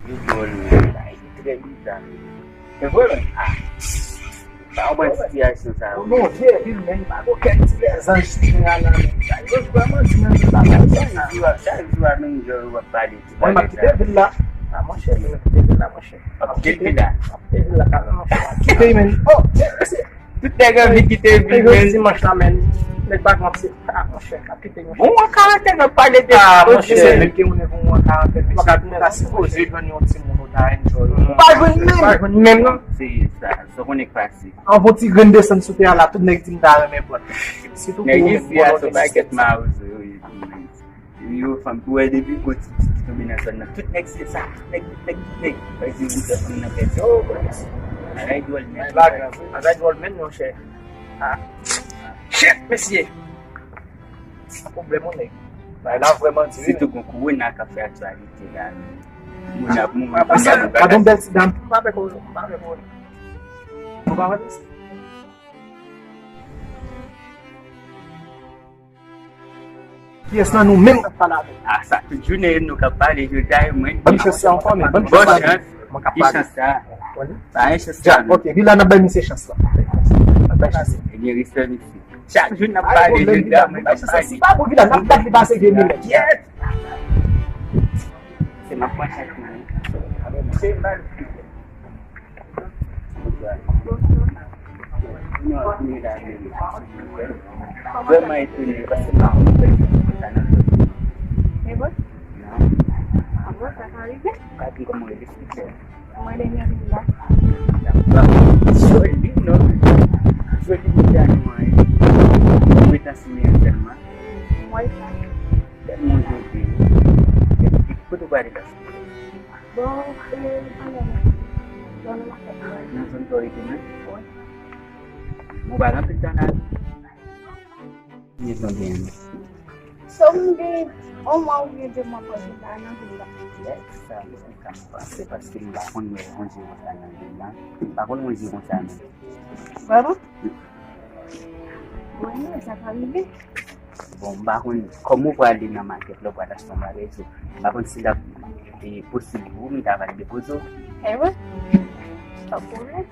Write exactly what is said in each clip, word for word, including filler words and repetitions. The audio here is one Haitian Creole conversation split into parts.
Li dwòl, men. Sa, li trè biza, men. Se vre, men. Ah. Pa konprann sitiyasyon sa, wi. Bon, vye vil, men, pa gen okenn ti lèzanj ti gen la, men. Sa yo vrèman di, men, se pa sa, sa. Chak jou, chak jou, a menm jan w ap pale ti bagay sa. Mwen, m ap kite vil la. Ah, monchè, m ap kite vil la, monchè. W ap kite vil la? M ap kite vil la, kanmenm, monchè. M ap kite, men. Oh, mesye. Tout nèg anvi kite vil, men. Dimanch la, men. Nèg pa kòmanse. Ah, monchè, m ap kite, monchè. Bon, an karantèn, w ap pale de... Ah, monchè, men ke ou nèg ou an karantèn, mesye. Ou pa ka sipoze jwenn yon timoun ou ta enjoy. Ou pa jwenn menm. Ou pa jwenn menm, non. Se sa, sa w konnen k pase. Anvan ti grenn desann sou tè a la, tout nèg di m ta renmen pran. Sitou pou nèg isi a, se yon pakèt mawozo yo ye tou, men. Yo, fanm, ou wè depi gwo ti, ti ki tonbe nan zòn nan. Tout nèg se sa, tout nèg, tout nèg, tout nèg. Wè, di moun fè fanm nan pèdi. Oh, bagay dwòl nèt. Bagay dwòl, men, monchè. Ah. Shit, mesye. Pwoblèm, yon nèg. Bagay la vrèman di, wi. Sitou gon kowona k ap fè aktyalite la, men. Moun ap mouri. Pa gen bèl ti dam. M pa fè kowona, m pa fè kowona. Ou pa wè, mesye? Kiyès nan nou menm k ap pale avè w? Ah, sa, tout jounen nou k ap pale, jodi a, e mwen. Ban m chans sa ankò, men ban m chans sa. Bon chans. Ki chans sa? Pa gen chans sa, non. Ok, li la, n ap bay misye chans la. N ap bay chans. Ebyen, respè, mesye. Chak jou n ap pale, jodi a, mwen k ap pale. Si pa bon, li la, n ap bat li pase vye milèt. Yes! Se m ap pran chans mwen. Se m al. Vrèman etone paske m pa konn pèsòn konsa nan zòn nan. E bon? Non. A bon, sa ka rive? Pa gen kòman rele, silvouplè. Mwen, Daniel Villa. Joli non. Joli medam mwen. Mwen tan simen sèlman. Mwen sa. Tèlman jodi. Kote w prale la? Bon, e, anlè, nan zòn makèt la. Nan zòn Floride, non? Wi. Bon, pa gen anpil tan la. Konbyen tan w genyen? So, m gen yon mwa oubyen de mwa pase la nan vil la. Yes, sa, m ka panse, paske m pa konn wè yon je konsa nan vil la. M pa konn wè je konsa, non. Vrèman? Wi, sa ka rive. Bon, m pa konn kòman w prale nan makèt la, w pral achte yon bagay, so, m pa konn si l ap, e, posib pou m ta va depoze w. Ewen, pa pwoblèm.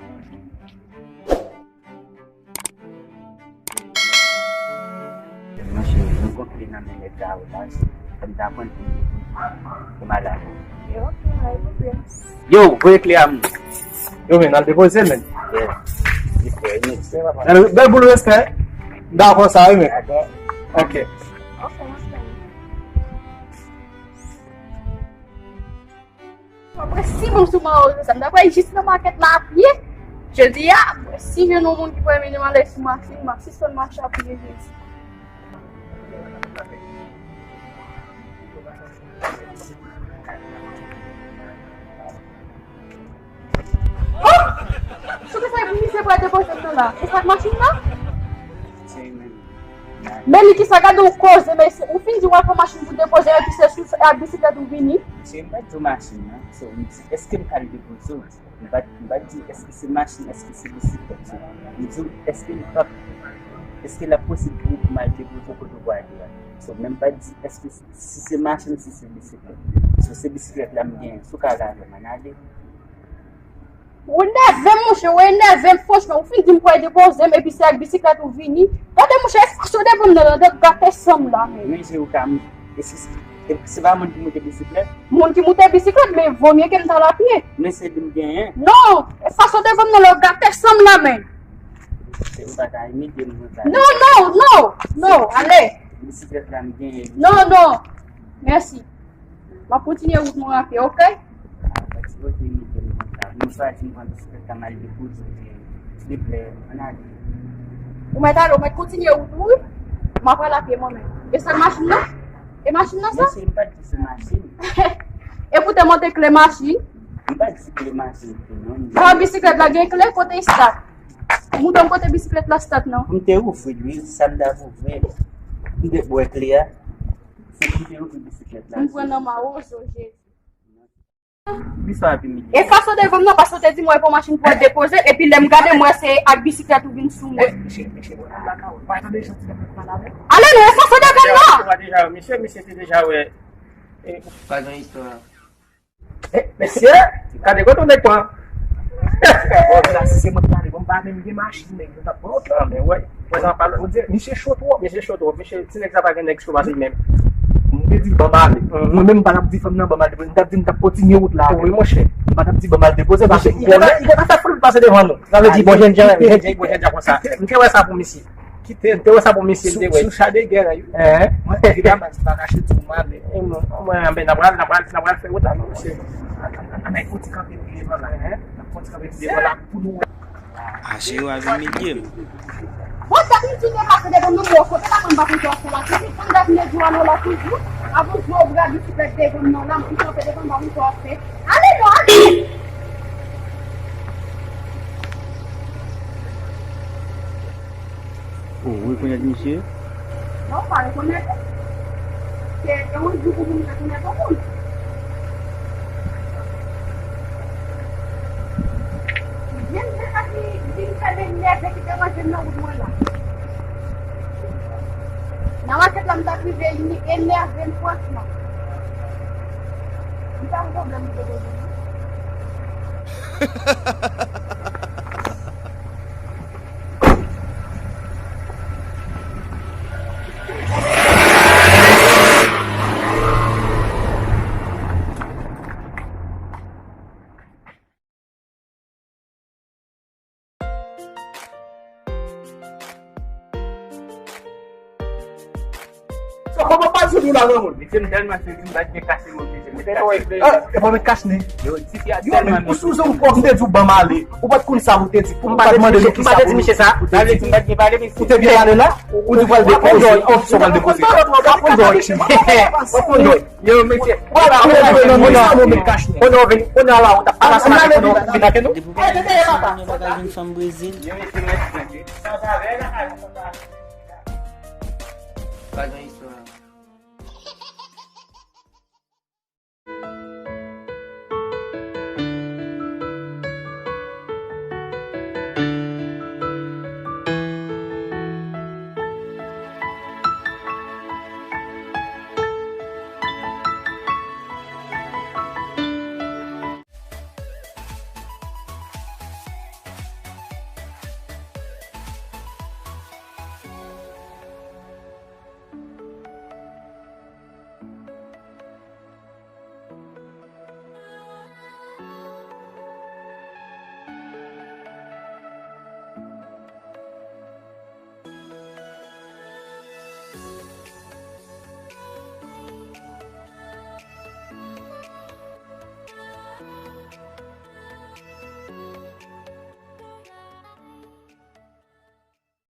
Monchè, nou gon kle nan men nèg la, w la, m ta pran pou, pou malad. Yo, voye kle a m. Yo, men, al depoze l, men. Bèl boul respè. M dakò sa, wi, men. Ok. Apre si bon sou mawozo sa, m ta pral jis nan makèt la a pye. Jodi a, apre si jwenn yon moun ki pral mennen m ale sou machin, m ap sispann mache a pye jodi. Oh! Sou ki sa misye pral depoze m nan la? E sa k machin nan? Men li ki sa gade w koze, mesye. Ou fin di w al pran machin pou depoze, epi se sou, ak bisiklèt ou vini. Mesye, m pa t di w machin nan. So, m di, èske m ka al depoze w? M pa, m pa t di èske se machin, èske se bisiklèt. So, m di w, èske m p ap, èske l ap posib pou, pou m al depoze w kote w prale a? So, men m pa t di èske se, si se machin, si se bisiklèt. So, se bisiklèt la m genyen. Si w ka al avè m, ann ale. Ou nève m, monchè, ou enève m, franchman. Ou fin di m pou al depoze m, epi se ak bisiklèt ou vini. Gade, monchè, e fason w devan m nan, gate san m la, men. Men je w ka, m, e si, e se pa moun ki moute bisiklèt? Moun ki moute bisiklèt, men vomye ke m t al apye. Men se li m genyen. Non, e fason w devan m nan, gate san m la, men. Se ou pa ta imilye m konsa. Non, non, non, non, ale. Bisiklèt la m genyen. Non, non, mèsi. M ap kontinye wout mwen apye, ok? Ah, pa ti pote imilye m konsa. Nou chwazi m pran bisiklèt la m al depoze w, silvouplè, ann ale. Ou mèt ale, ou mèt kontinye wout ou, wi. M ap pral apye mwen menm. E sa machin nan? E machin nan sa? Mesye, m pa t di se machin. E pou te montre kle machin? M pa t di kle machin tou, non. Sa bisiklèt la gen kle kote start? Montre m kote bisiklèt la start nan. M te ouvri l, wi, sa m t ap ouvri. M te bwè kle a. Se pou m te ouvri bisiklèt la. M pran nan mawozo, Jezi. Li sa ap imilye. E fason devan m nan, paske w te di m wè pou machin pou al depoze, epi lè m gade m wè se ak bisiklèt ou vin sou mwen. Eh, mesye, mesye, mwen la ka wè. Pa tande jan ti nèg la pale avè w. Ale non, e fason devan m nan. Misye, misye te deja wè. Eh, pa gen istwa. Mesye, gade kote w nèg pran. Bon, la, si se mwen ki ale, bon, m pa menm gen machin, nèg, yo t ap pran oto. Ah, men wè. Wè sa pa lòt. Misye cho twòp. Misye cho twòp. Misye, ti nèg sa pa gen nèg cho pase li menm. M te di l ban m ale. Mwen menm, m pa t ap di fanm nan ban m ale depoze. M t ap di m t ap kontinye wout la. Wi, monchè. M pa t ap di ban m ale depoze, paske m konnen li gentan fè foul pase devan nou. Sa vle di, bon jènjan, jènjan, bon jènjan konsa. M te wè sa pou misye. Kite l. M te wè sa pou misye, m te wè. Sou cha de gè la, wi. Mwen, evidaman, m pa kache di w m ale. E mwen, mwen, anben, n a pral, n a pral, n a pral fè wout la, non, mesye. Ann, ann, ann, fè yon ti kanpe pi devan la. N a fè yon ti kanpe pi devan la pou nou wè. Ache yo a vin imilye m. Bon, sa vin di deplase devan nou, bon, kote la, m pa konn sa w ap fè la. Tout moun ap vin di w ale la toujou. Avan w di w bra bisiklèt devan m nan la, m kanpe devan m, pa konn sa w ap fè. Ale non, ale! Ou rekonèt misye? Non, m pa rekonèt li. Se, se yon jou pou moun rekonèt yon moun. Vin fè sa ki vin fè m enève ki deranje m nan wout mwen la. Nan makèt la, m t ap rive enève m franchman. M pa gen pwoblèm pou depoze non. So, kòman pa di nou la, granmoun? Mesye, m tèlman sezi, m pa t gen kase mwen, mesye. Mwen tèlman sezi. Ah, e pa met kach nez. Yo, tifi a tèlman mezi. Ou sou zon pòv, m te di w ban m ale. Ou pa t konn sa ou te di. Ou pa t mande misye sa. M pa t di misye sa. Sa vle di m pa t gen pale, mesye. Ou te byen pale la? Ou di w pral depoze. Ou di w pral depoze. W ap pran dòy. W ap pran dòy. W ap pran dòy. Yo, mesye. Ou pa t mande misye sa, ou met kach nez. Konnen w vin, konnen w la, ou t ap pase la, konnen w vin atake nou. Depi w pa gen fanm, ou pa ka jwenn fanm Brezil. Yo, mesye, mèsi, mesye. Sa va, vè la, sa va. Pa gen